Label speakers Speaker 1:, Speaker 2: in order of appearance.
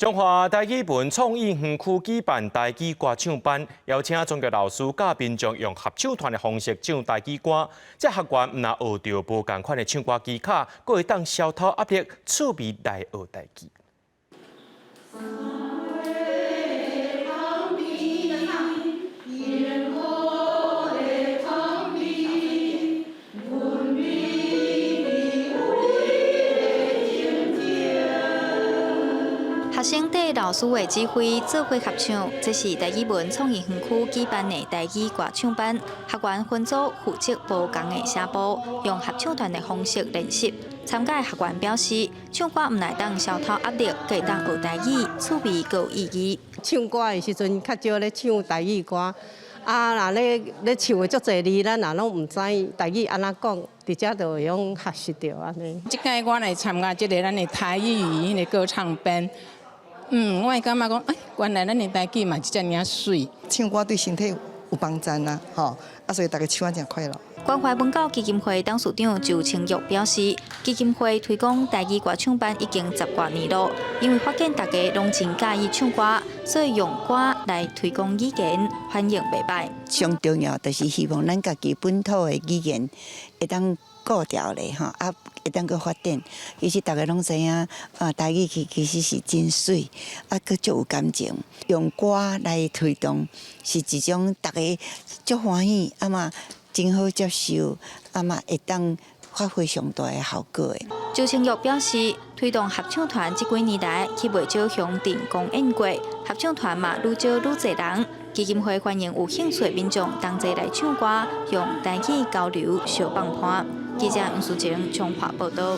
Speaker 1: 彰化台語文創意園區舉辦台語歌唱班，邀請專業老師教民眾用合唱團的方式唱台語歌。這學員毋但學著無仝款的唱歌技巧，閣會當消除壓力，趣味來學台語。
Speaker 2: 學生綴老師的指揮做伙合唱，這是台語文創意園區舉辦的台語歌唱班。學員分組負責無仝的聲部，用合唱團的方式練習。參加的學員表示，唱歌毋但會當消除壓力，閣會當學台語，趣味閣有意義。
Speaker 3: 唱歌的時陣較少咧唱台語歌，啊，若咧咧唱的足濟字，咱若攏毋知台語按怎講，佇遮就會用學習著按呢。
Speaker 4: 這屆我來參加這个咱的台語彼个歌唱班。我會感覺講，哎，原來咱的台語嘛是遮爾仔媠。
Speaker 5: 唱歌對身體有幫助啊，吼，啊，所以大家唱得誠快樂。
Speaker 2: 關懷文教基金會董事長周清玉表示，基金會推廣台語歌唱班已經十外年咯，因為發現大家攏真佮意唱歌，所以用歌來推廣語言，反應袂䆀。
Speaker 6: 上重要就是希望咱家己本土的語言會當顧牢咧，吼，啊，會當閣發展。其實大家攏知影，啊，台語其實是真媠，啊，閣足有感情。用歌來推動，是一種大家足歡喜，啊嘛真好接受，啊嘛會當發揮上大的效果的。
Speaker 2: 周清玉表示，推動合唱團這幾年來去袂少鄉鎮公演過，合唱團嘛愈招愈濟人。基金會歡迎有興趣的民眾同齊來唱歌，用台語交流相放伴。記者吳淑靜彰化報道。